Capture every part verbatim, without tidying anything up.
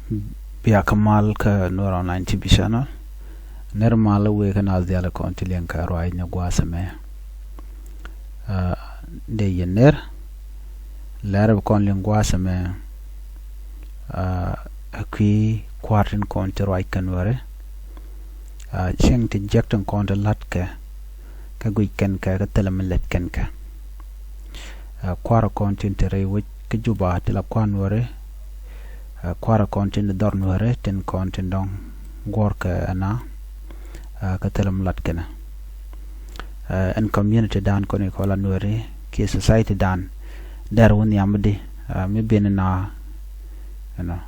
Bia kä mal kä Nuer Online T V channel. Ner mal wee kä naath diaal kɔn ti liɛŋ kɛ ruac ni gua̱a̱th ɛmɛ. Ah, dee yɛn ner. Lɛr bi kɔn liŋ gua̱a̱th ɛmɛ. Ah, kui̱ kua̱r tin kɔn ti ruac kɛ Nuɛri. Ah, cieŋ ti jiäk tin kɔn ti la̱t kɛ, kä guic kɛn kɛ, kä thilɛ mi lɛt kɛn kɛ. Ah, kua̱r kɔn tin te rɛy wec kä Juba ti la kua̱r Nuɛri. Ah, kua̱r kɔn tin dhɔr Nuɛri tin kɔn tin dɔ̱ŋ guɔ̱r kɛ ɛna. Ah, kä thilɛ mi la̱t kɛn. Ah, ɛn community dan kɔn i̱ kɔla Nuɛri kiɛ society dan dɛr wä nhiam di, ah, mi ben na, you know.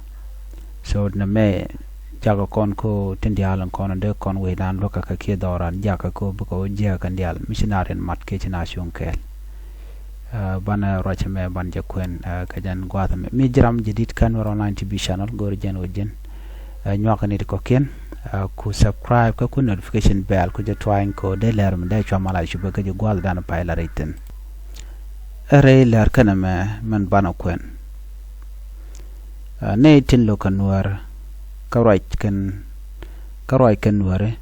So nɛ mɛ jakä kɔn ko tin diaal kɔn dee kɔn wecdan luäkä kä kiɛ dhɔran jakä ko bikɛ wä jiäkä kɛn diaal mi ci na rin mat kiɛ ci na cuŋ kɛɛl. Ah, banɛ ruac mɛ ban jɛ kuɛn, ah, kɛ jɛn gua̱a̱th mɛ. Mi jiram jadid kä Nuer Online T V channel, go̱o̱r jɛn wä jɛn. Ah, nyuak ni ti kɔkiɛn, ah, ku subscribe kä ku notification bell ku jɛ tuany ko dee lɛr mi dee cua mal a cupɛ kä jɛ gua̱a̱th dan pay la rɛy thin. Ɛ rɛy lɛr kɛnɛ mɛ mɛn banɛ kuɛn. Ah, nɛ tin lo̱k kɛ Nuɛr kä ruac kɛn, kä ruac kɛn Nuɛri.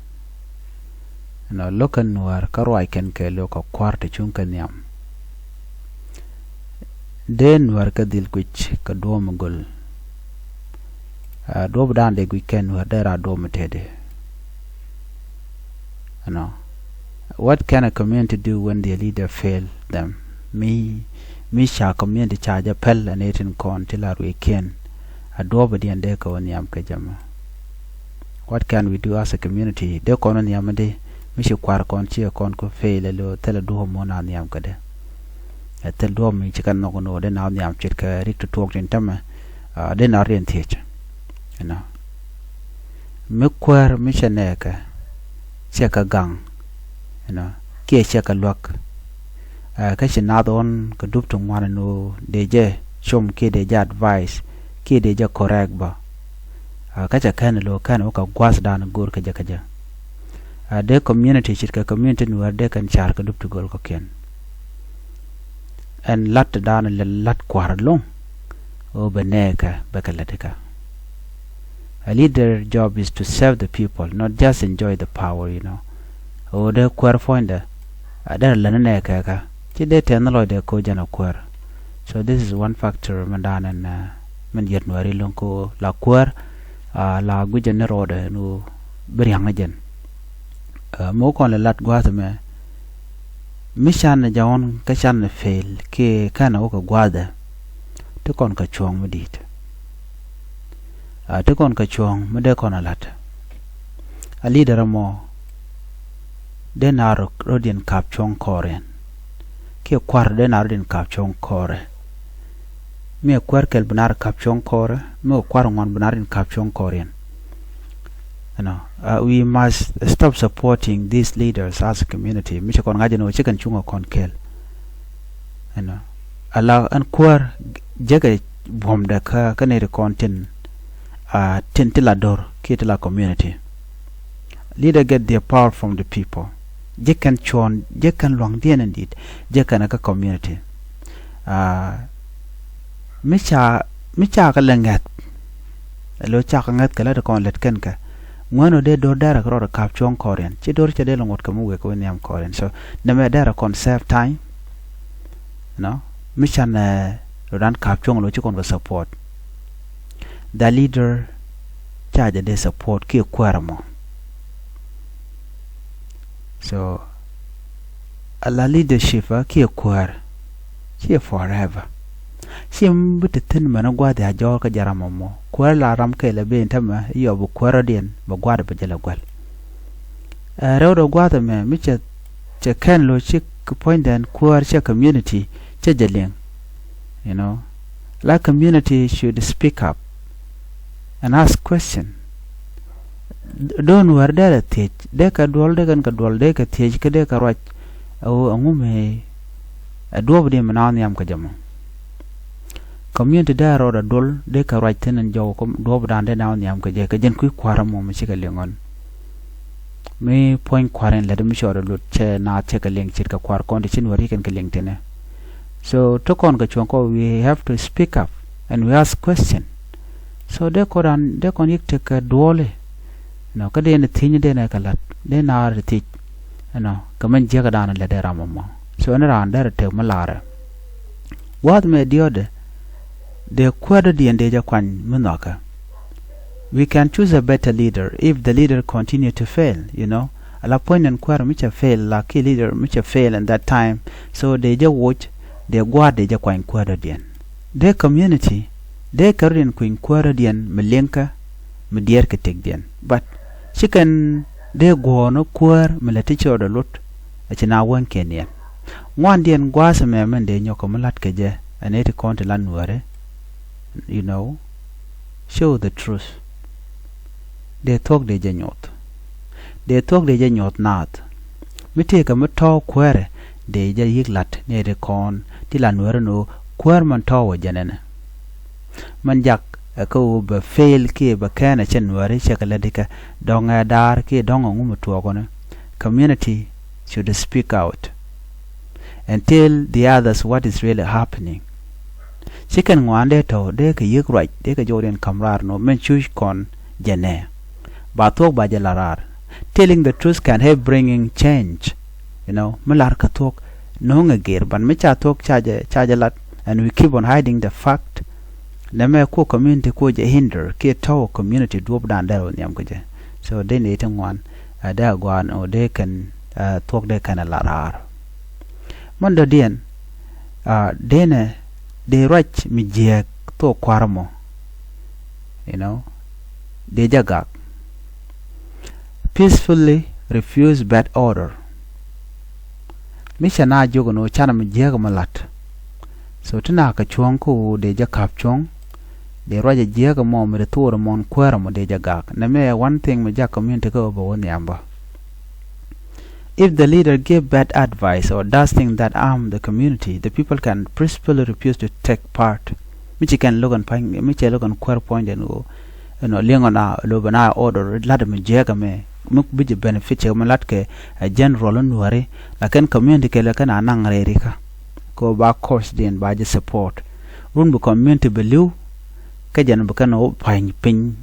Nɔ lo̱k kɛn Nuɛr kä ruac kɛn kɛ lo̱k kɛ kua̱r ti cuŋ kɛ nhiam. Dee Nuɛr kä dhil guic kɛ duɔ̱ɔ̱m mi göl. Ah, duɔ̱ɔ̱p dan dee guic kɛn Nuɛr dee ra duɔ̱ɔ̱p mi tëëdi. You know, what can a community do when their leader fail them? Mi, mi ca community ca jɛ pɛl ɛn ëë tin kɔn ti la ruëëkiɛn. A duɔ̱ɔ̱p diɛn dee kɛ wä nhiam kɛ jɛ mɔ. What can we do as a community? Dee kɔn wä nhiam di mi ci kua̱r kɔn ci kɔn ku fail ɛ lo thilɛ duɔ̱ɔ̱p mɔ na nhiam kɛ dee. Ɛ thil duɔ̱ɔ̱p mi ci kɛ nhɔk ni wä dee na wä nhiam ce̱tkɛ rik ti tuɔɔk tin tämɛ. Ah, dee na riɛn thiec. You know. Mi kuäär mi cɛ nɛɛkɛ, cɛ kɛ gaŋ, you know, kiɛ cɛ kɛ luäk. Ah, kä ci naath ɣɔn kɛ dup ti ŋuan ni wä dee jɛ com kiɛ dee jɛ advice kiɛ dee jɛ correct bä. Ah, kä cɛ kɛn lo̱ kɛn wä kɛ gua̱thdan go̱o̱r kä jɛ kä jɛ. Ah, dee community ce̱tkɛ community Nuɛr dee kɛn car kɛ dup ti göl kɔ̱kiɛn. Ɛn la̱t ti da̱a̱n lɛ la̱t kua̱r lo̱ŋ. Ɣöö bɛ nɛɛkɛ bɛ kɛ la̱t ikä. A leader job is to serve the people, not just enjoy the power, you know. Ɣöö dee kuäär puɔ̱nydɛ, a derɛ lät ni nɛɛkɛ kä ci dee tɛth ni lɔcdɛ ko̱ jɛn a kuäär. So this is one factor min da̱a̱n ɛn, uh, min yet Nuɛri lo̱ŋ ko̱ la kuäär, uh, la gui̱cɛ ni rɔɔdɛ ni ɣöö bi ria̱ŋ ni jɛn. Uh, mi wä kɔn lɛ lat gua̱a̱th ɛmɛ, mi can ni jɛ ɣɔn kä can ni fail kiɛ kɛn a wä kɛ gua̱a̱thɛ, ti kɔn kɛ cuɔ̱ɔ̱ŋ mi di̱i̱t. Ah, ti kɔn kɛ cuɔ̱ɔ̱ŋ mi dee kɔn a la̱t. A leader ɛmɔ dee na rɔ, rɔ̱diɛn ka̱p cuɔ̱ɔ̱ŋ kɔɔriɛn. Kiɛ kua̱r dee na rɔ̱diɛn ka̱p cuɔ̱ɔ̱ŋ kɔɔrɛ. Mi ɛ kuäär kɛl bi na rɔ ka̱p cuɔ̱ɔ̱ŋ kɔɔrɛ, mi ɛ kua̱r ŋuan bi na rɔ̱diɛn ka̱p cuɔ̱ɔ̱ŋ kɔɔriɛn. You know, uh, we must stop supporting these leaders as a community. Mi ci kɔn ŋa̱c ɛn ɣöö ci kɛn cuŋ ɛ kɔn kɛl. You know, ala ɛn kuäär jekɛ buɔ̱mdɛ kä, kä nɛy ti kɔn tin, uh, tin ti la do̱r kiɛ ti la community. Leader get their power from the people. Jekɛn cuɔ̱ɔ̱n, jekɛn lua̱ŋdiɛn in di̱i̱t, jekɛn kä community. Ah, mi ca, mi ca kɛ lɛ ŋɛth. Ɛ lo̱ ca kɛ ŋɛth kɛ lät kɔn lät kɛn kɛ. Ŋuɛn ɔ dee do̱r dɛrɛ kɛ rɔɔdɛ ka̱p cuɔ̱ɔ̱ŋ kɔɔriɛn. Ci do̱r cɛ dee lɛ ŋuɔ̱t kɛ mi wëë kɛ wä nhiam kɔɔriɛn. So nɛmɛ dɛrɛ kɔn save time. You know, mi can, eh, rɔɔdan ka̱p cuɔ̱ɔ̱ŋ lo̱ ci kɔn kɛ support. The leader ca jɛ dee support kiɛ kuäär ɛmɔ. So ala leadership a kiɛ kuäär ciɛ forever. Ciɛ mi bi te thi̱n mɛn gua̱a̱th a jɔɔk kä jɛ ram ɛmɔ. Kuäär la ram kɛl a ben tämɛ iɔ bi kuäär rɔ̱diɛn bɛ gua̱a̱th bɛ jɛ lɛ guäl. Ɛ rɛw dɔ gua̱a̱th ɛmɛ mi cɛ, cɛ kɛn lo̱ ci kɛ puɔ̱nydɛn kuäär cɛ community cɛ jɛ liŋ. You know, la community should speak up and ask question. Do̱n wär derɛ thiec, dee kɛ duɔl, dee kɛn kɛ duɔl, dee kɛ thiec kä dee kɛ ruac. Ɛ ɣöö ɛŋu mëë ɛ duɔ̱ɔ̱pdiɛn mi naath nhiam kɛ jɛ mɔ. Community dee rɔɔdɛ duɔl, dee kɛ ruac thi̱n ɛn jɔw kä duɔ̱ɔ̱pdan dee naath nhiam kɛ jɛ, kɛ jɛn kui̱ kua̱r ɛmɔ mi cikɛ liŋ ɣɔn. Mi puɔ̱ny kua̱r in lät mi cɔɔdɛ lut cɛ naath cɛ kɛ liŋ ce̱tkɛ kua̱r kɔn ti ci Nuɛr ci kɛn kɛ liŋ thi̱n ɛ. So ti kɔn kɛ cuɔ̱ŋ kɔ, we have to speak up and we ask question. So dee kɔn raan, dee kɔn yik tekɛ duɔli. You know, kä dee ni thiec ni dee nɛ kɛ la̱t, dee naar ti thiec. You know, kɛ mɛn jiäkä daan lɛ dee ram ɛmɔ. So ɛn raan derɛ tek mi larɛ. Gua̱a̱th mɛ diɔ̱ɔ̱dɛ, dee kuäär dɔ̱diɛn dee jɛ kuany mi nhɔakä. We can choose a better leader if the leader continue to fail, you know. Ala puɔ̱ny nɛn kuäär mi cɛ fail, la ki leader mi cɛ fail in that time. So dee jɛ woc, dee gua̱a̱r dee jɛ kuany kuäär dɔ̱diɛn. Dee community, dee kɛ rɔ̱diɛn kuany kuäär dɔ̱diɛn mi liŋkä, mi diɛɛr kɛ tëkdiɛn. But ci kɛn dee guɔ̱ɔ̱r ni kuäär mi lɛ ti cɔɔdɛ lot, a ci na wäŋkiɛn yɛn. Ŋuandiɛn gua̱a̱th ɛmɛ mɛn dee nyɔk kɛ mi la̱t kɛ jɛ, ɛ nɛy ti kɔn ti la Nuääri, you know, show the truth. Dee thuɔ̱k dee jɛ nyuɔth. Dee thuɔ̱k dee jɛ nyuɔth naath. Mi tëëkɛ mi tɔ̱ kuäärɛ, dee jɛ yik la̱t nɛy ti kɔn ti la Nuääri ni ɣöö kuäär mɛn tɔ̱ wä jɛn ɛnɛ. Mɛn jak ɛ kä ɣöö bɛ fail kiɛ bɛ kɛn ɛ cɛ Nuääri cɛ kɛ lät ikä dɔ̱ŋ ɛ daar kiɛ dɔ̱ŋ ɛ ŋu mi tuɔɔkɔni. Community should speak out and tell the others what is really happening. Ci kɛn ŋuan dee tɔ̱ dee kɛ yiëk ruac dee kɛ jɔwdiɛn ka̱m raar nɔ mɛn cuc kɔn jɛ nɛ. Ba thuɔ̱k ba jɛ la raar. Telling the truth can help bringing change. You know, mi lar kɛ thuɔ̱k no̱o̱ŋ ɛ gir, but mi ca thuɔ̱k ca jɛ, ca jɛ lat, and we keep on hiding the fact. Nɛmɛ kuɔ community kuɔ jɛ hinder kiɛ tɔ̱ community duɔ̱p dan dɛr wä nhiam kɛ jɛ. So dee ni ti ŋuan, ɛ dee a guan ɔ dee kɛn, ɛ thuɔ̱k dee kɛn a la raar. Mɛn dɔ̱diɛn, ɛ dee nɛ dee ruac mi jiääk thok kua̱r mɔ. You know, dee jɛ gak. Peacefully refuse bad order. Mi cɛ na jiök ni ɣöö canɛ mi jiääk mi la̱t. So ti na kɛ cuɔ̱ŋ kä ɣöö dee jɛ ka̱p cuɔ̱ŋ. Dee ruacɛ jiääk mɔ mi ri thorɛ mɔn kuäärä mɔ dee jɛ gak. Nɛmɛ ɛ one thing mi jak community kä ɣöö bɛ wä nhiam bä. If the leader give bad advice or does things that harm the community, the people can peacefully refuse to take part. Mi ci kɛn lo̱k ɛn pa̱ny, mi cɛ lo̱k ɛn kuäär puɔ̱nydɛn ɣöö ɛnɔ liŋ ɔ na lo̱p ɛn a order lat mi jiääk ɛmɛ mi bi jɛ benefit cɛ mi lat kɛ ɛ general in Nuääri. Lakin community kɛlɛ kɛn a naŋ rɛɛri kä kɛ ɣöö ba course diɛn ba jɛ support. Run bi community bi li̱w kä jɛn bi kɛn ɣöö pa̱ny piny.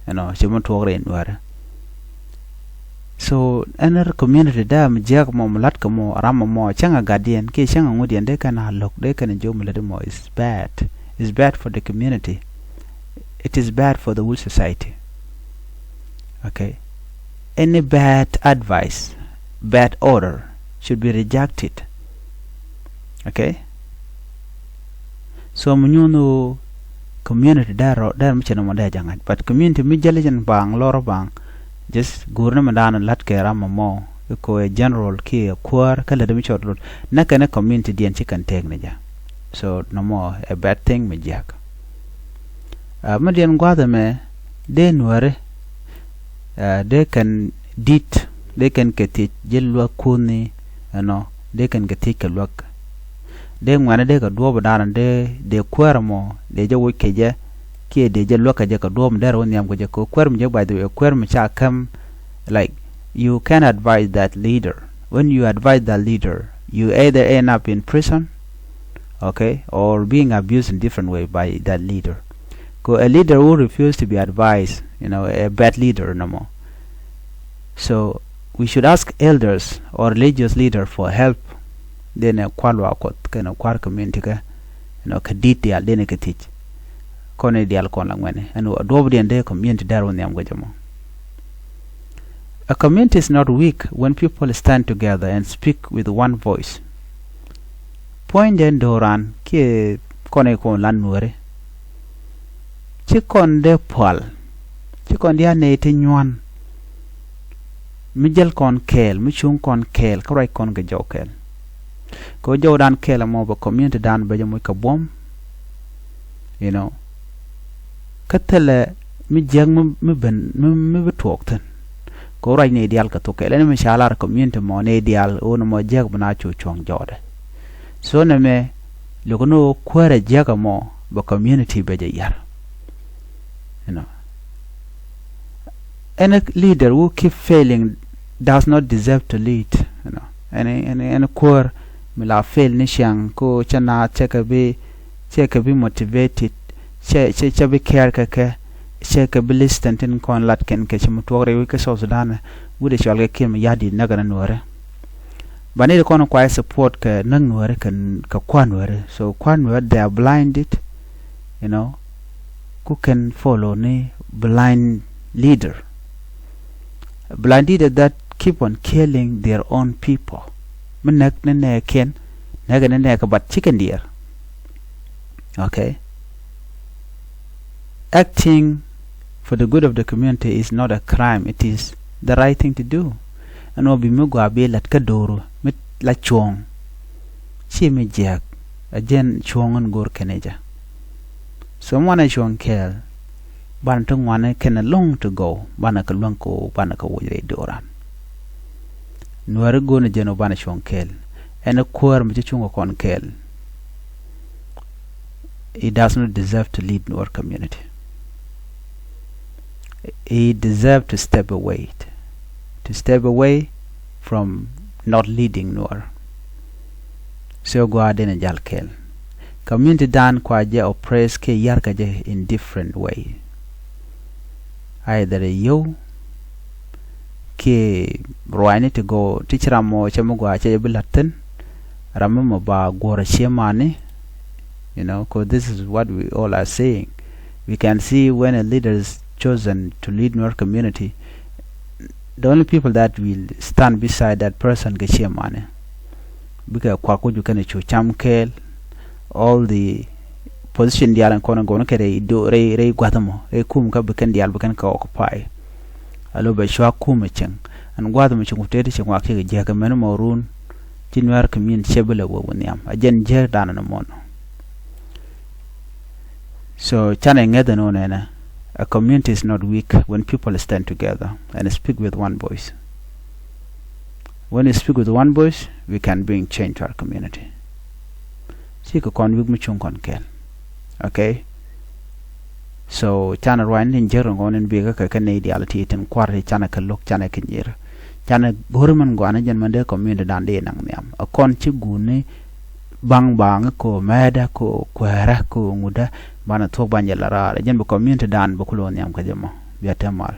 Ɛnɔ ci mi tuɔɔk rɛy Nuääri. So ɛn community dee mi jiääk mɔ mi la̱t kɛ mɔ ram mɔ cäŋ a gatdiɛn kiɛ cäŋ a ŋutdiɛn dee kɛn a lo̱k dee kɛn a jiök mi lät mɔ is bad. Is bad for the community. It is bad for the whole society. Okay. Any bad advice, bad order should be rejected. Okay. So mi nyuun ɣöö community dee rɔ dee mi cɛ nɔmɔ dee jaŋac, but community mi jäli jɛn baŋ lɔr baŋ. Just go̱o̱r ni mi daanɔ la̱t kɛ ram mɔ mɔ i̱ ko̱ ɛ general kiɛ kuäär kä lät mi cɔt lot nɛ kɛn ɛ community diɛn ci kɛn tëëk ni jɛ. So nɔmɔ ɛ bad thing mi jiäk. Ɛ mi diɛn gua̱a̱th ɛmɛ dee Nuääri, ɛ dee kɛn di̱t dee kɛn kɛ thiec ji̱ luäk kuthni. Ɛnɔ dee kɛn kɛ thiec kɛ luäk. Dee ŋuɛ̈ni dee kɛ duɔ̱ɔ̱p da̱a̱n dee dee kuäärä mɔ dee jɛ woc kɛ jɛ kiɛ dee jɛ luäk kɛ jɛ kɛ duɔ̱ɔ̱p mi dee rɛ wä nhiam kɛ jɛ kɛ kuäär mi jɛ gua̱cdhi wee kuäär mi ca käm. Like, you can advise that leader. When you advise that leader, you either end up in prison, okay, or being abused in different way by that leader. Kɛ a leader who refuse to be advised, you know, a bad leader nɔmɔ. So we should ask elders or religious leader for help. Denɛ kua̱r luaak Kuɔth kɛnɛ kua̱r community kä, you know, kɛ di̱t diaal denɛ kɛ thiec. Kɔn i̱ diaal kɔn la ŋuɛni ɛn ɣöö duɔ̱ɔ̱pdiɛn dee community dee rɔ nhiam guɛcä mɔ. A community is not weak when people stand together and speak with one voice. Puɔ̱nydɛ do̱ran kiɛ kɔn i̱ kɔn lan Nuääri. Ci kɔn dee pual, ci kɔn diaal nɛy ti nyuan. Mi jäl kɔn kɛɛl, mi cuŋ kɔn kɛɛl, kä ruac kɔn kɛ jɔw kɛɛl. Kɛ ɣöö jɔwdan kɛɛl ɛmɔ bɛ community dan bɛ jɛ moc kɛ buɔ̱m. You know, kä thilɛ mi jiäk mi, mi ben, mi, mi bi tuɔɔk thi̱n. Kɛ ɣöö ruac nɛy diaal kɛ thok kɛɛl ɛn mi ca lar community mɔ nɛy diaal ɣöö nɔmɔ jiäk bi na cu cuɔ̱ŋ jɔɔdɛ. So nɛmɛ lo̱k ni ɣöö kuäärɛ jiäk ɛmɔ bɛ community bɛ jɛ yar. You know, any leader who keep failing does not deserve to lead. You know, any, any, any kuäär mi la fail ni ciaŋ ko cɛ na cɛ kɛ bi, cɛ kɛ bi motivated, cɛ, cɛ, cɛ bi care kɛ kɛ. cɛ kɛ bi listen tin kɔn lat kɛn kɛ ci mi tuɔk rɛy wec kä South Sudan. Wut ɛ cɔal kɛ Kiir Mayardit näk kɛn Nuäärä. Ba ni di kɔn kuay support kɛ näk Nuäärä kɛ, kɛ kua̱r Nuäärä. So kua̱r Nuäärä, they are blinded, you know, ku kɛn follow ni blind leader. Blind leader that keep on killing their own people. Mi näk ni nɛ kɛn, näk ni nɛ kɛ bat ci kɛn diɛɛr. Okay. Acting for the good of the community is not a crime. It is the right thing to do. Ɛn wä bi mi gɔaa bi lat kä do̱ru mi la cuɔ̱ɔ̱ŋ. Ci mi jiäk a jɛn cuɔ̱ɔ̱ŋ in go̱r kɛn ijɛ. So ŋuan a cuɔ̱ɔ̱ŋ kɛɛl, banɛ ti ŋuan kɛn a lɔ̱ŋ ti gɔw, banɛ kɛ luäŋ kɛ wä, banɛ kɛ wuc rɛy do̱ran. Nuäärä go̱n a jɛn wä banɛ cuɔ̱ɔ̱ŋ kɛɛl. Ɛn a kuäär mi ci cuŋ kɛ kɔn kɛɛl. He does not deserve to lead Nuer community. He deserve to step away, to step away from not leading Nuer. So gɔaa den a jal kɛɛl. Community dan kua jɛ oppress kɛ yar kɛ jɛ in different way. Either a yio̱w kiɛ ruacni ti gɔw ti ci ram mɔ cɛ mi gɔaa cɛ jɛ bi la̱t thi̱n. Ram mi mɔ ba guɔ̱r a ciemani, you know, 'cause this is what we all are saying. We can see when a leader is chosen to lead Nuer community, the only people that will stand beside that person kɛ ciemani. Bikɛ kuak kucu kɛn cu cam kɛɛl, all the position diaal in kɔn in gɔn kɛ rɛy do, rɛy, rɛy gua̱th mɔ, rɛy kum kä bi kɛn diaal bi kɛn kɛ occupy. A lo bɛ cua kum a cieŋ. Ɛn gua̱th mɔ cieŋ ku tëë ti cieŋ wak cikɛ jiäk kɛ mɛn mɔ run. Ci Nuäär community cɛ bi lɛ wä wä nhiam. A jɛn jiäk dan in mɔn. So canɛ ŋäth ɛn wä nɛnɛ. A community is not weak when people stand together and speak with one voice. When you speak with one voice, we can bring change to our community. Cikɛ kɔn wi̱k mi cuŋ kɔn kɛɛl. Okay. So canɛ ruany ni jek rɔ ŋɔn in bikɛ kɛ kɛ nɛy diaal ti tin kuar ti canɛ kɛ lo̱k canɛ kɛ nyir. Canɛ go̱ri mɛn gɔanɛ jɛn mɛn dee community dan dee naŋ nhiam. A kɔn ci guuni baŋ baŋ ko mɛɛdä ko kuɛɛrä ko ŋudä banɛ thuɔk banɛ jɛ la raar. Jɛn bi community dan bi kulɔ nhiam kɛ jɛ mɔ. Bia te mal.